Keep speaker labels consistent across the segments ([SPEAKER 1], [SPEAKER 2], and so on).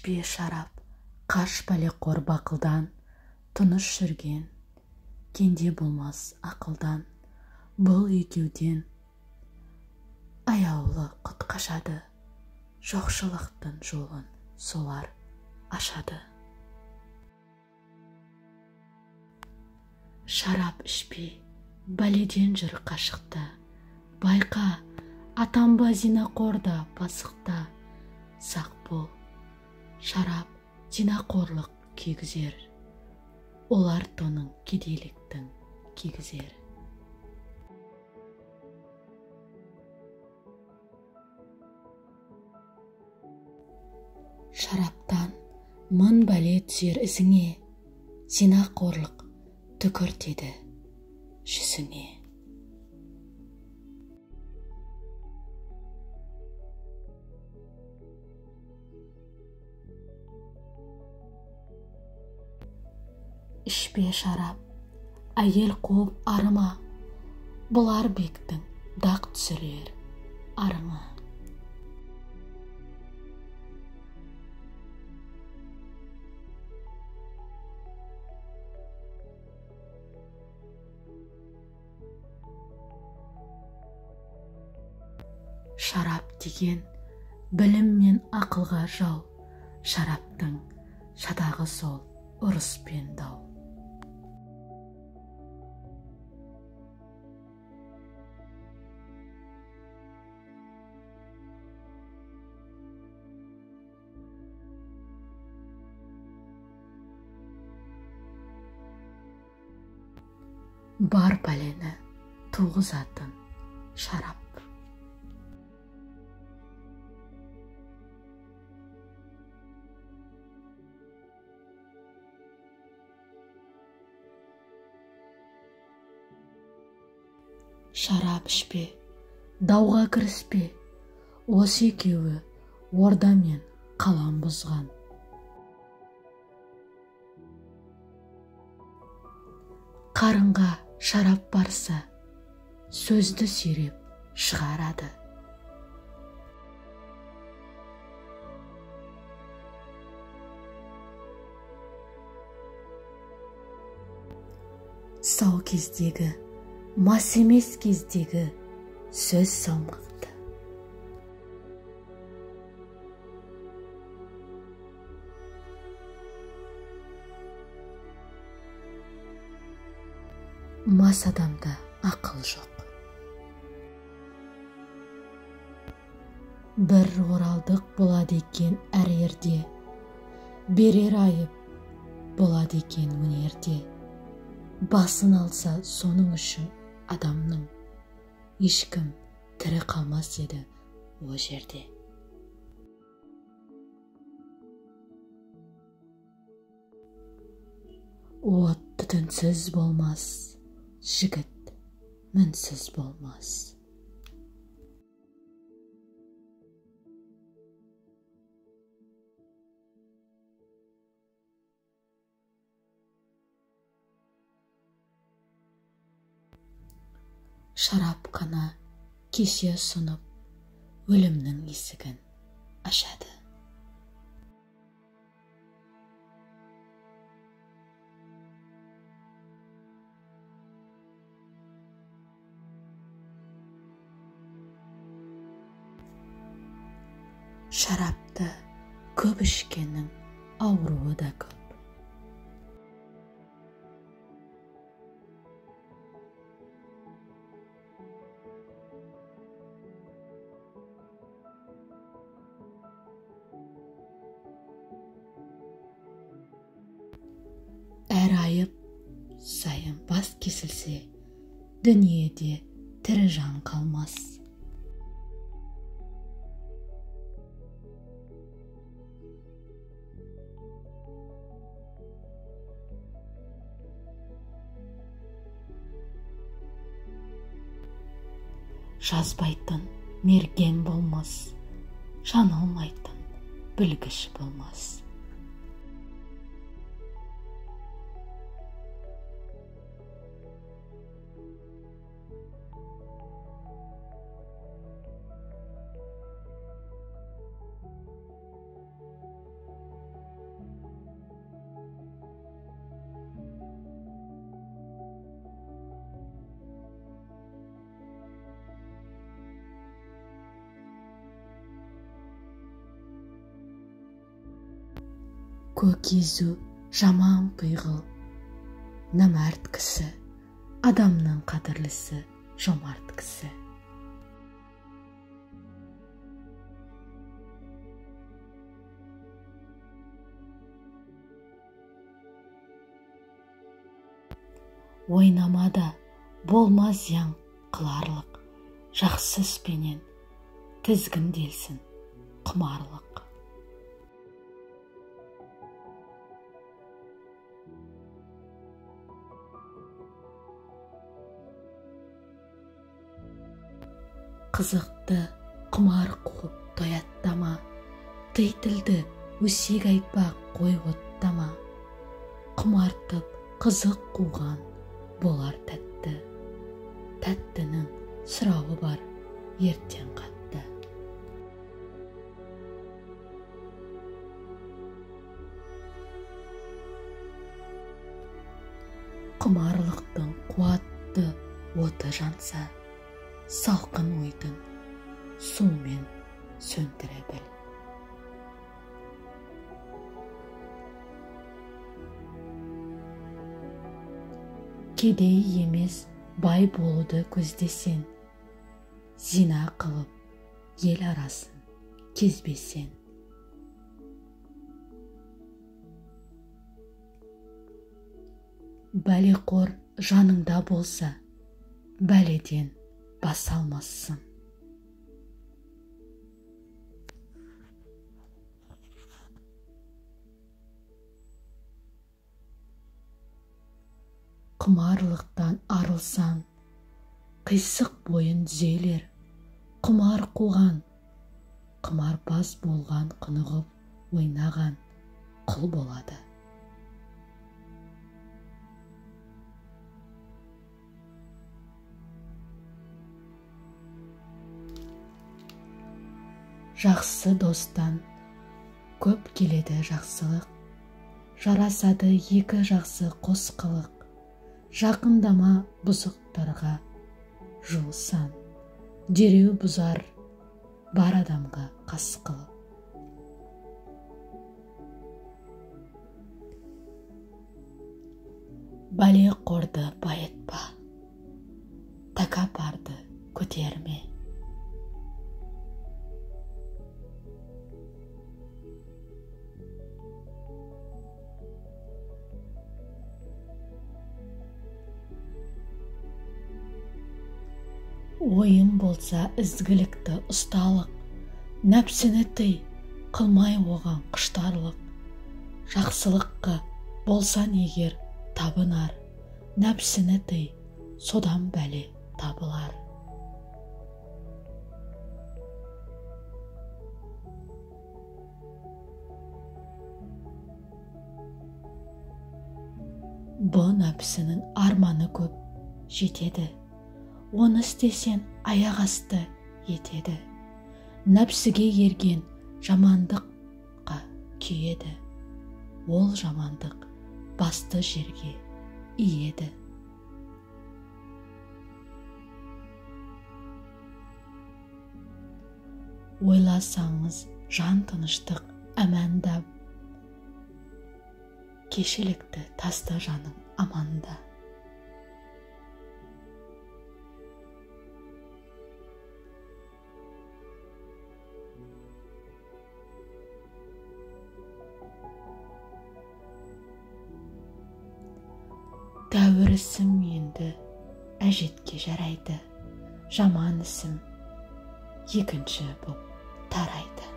[SPEAKER 1] Ішпе шарап, қаш пәлеқор бақылдан, тыныш жүрген, кенде болмас ақылдан. Бұл екеуден аяулы құт қашады, жоқшылықтың жолын солар ашады. Шарап ішпей, бәледен жүр қашықта, байқа, атанба зинақор да пасықта, сақ бол, шарап зинақорлық кигізер, олар тонын кедейліктің кигізер. Шараптан мың бәле түсер ізіңе, зинақорлық түкіртеді жүзіңе. Ішпе шарап, әйел қуып арыма, бұлар бектің дақ түсірер арыңа. Шарап деген білім мен ақылға жау, шараптың шадағы сол ұрыс пен дау. Бар пәлені туғызатын шарап. Шарап ішпе, дауға кіріспе, осы екеуі орда мен қалам бұзған. Қарынға шарап барса, сөзді сүйреп шығарады. Сау кездегі, мас емес кездегі сөз салмақты. Мас адамда ақыл жоқ. Бір оралдық болады екен әр ерде, берер айып болады екен өнерде. Басын алса соның үшін адамның, ешкім тірі қалмас еді о жерде. От түтінсіз болмас, жігіт мінсіз болмас. Шарап қана кесе ұсынып, өлімнің есігін ашады. Шарапты көп ішкеннің ауруы да көп. Әр айып сайын бас кесілсе, дүниеде тірі жан қалмас. Жазбайтын мерген болмас, жаңылмайтын білгіш болмас. Көк езу жаман пиғыл, нәмәрт кісі, адамның қадірлісі жомарт кісі. Ойнамада болма зиян қыларлық, жақсы іспенен тізгінделсін құмарлық. Қызықты құмар қуып тояттама, тый тілді өсек айтпа қой оттама. Құмартып қызық қуған болар тәтті, тәттінің сұрауы бар ертең қатты. Құмарлықтың қуатты оты жанса, салқын ойдың сумен сөндіре біл. Кедей емес бай болуды көздесең, зина қылып ел арасын кезбесең. Бәлеқор жаныңда болса, бәледен бас алмассың. Құмарлықтан арылсаң, қисық бойын түзелер. Құмар қуған, құмарпаз болған құнығып ойнаған құл болады. Жақсы достан көп келеді жақсылық, жарасады екі жақсы қос қылық. Жақындама бұзықтарға жуысан, дереу бұзар бар адамға қас қылып. Бәлеқорды байытпа, тәкаппарды көтерме. Ойын болса ізгілікті ұсталық, нәпсіні тый, қылмай оған құштарлық. Жақсылыққа болсан егер табынар, нәпсіні тый, содан бәле табылар. Бұ нәпсінің арманы көп жетеді, оны істесең аяқ асты етеді. Нәпсіге ерген жамандыққа күйеді, ол жамандық басты жерге иеді. Ойласаңыз жан тыныштық әмәнда, кешілікті таста жаның аманда. Тәуір ісім енді әжетке жарайды, жаман ісім екінші боп тарайды.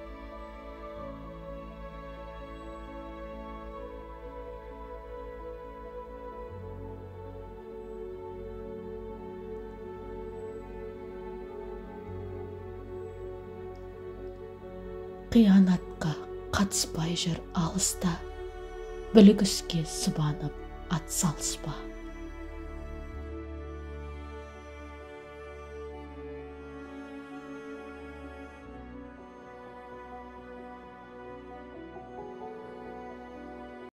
[SPEAKER 1] Қиянатқа қатыспай жүр алыста, білік іске сыбанып ат салыспа.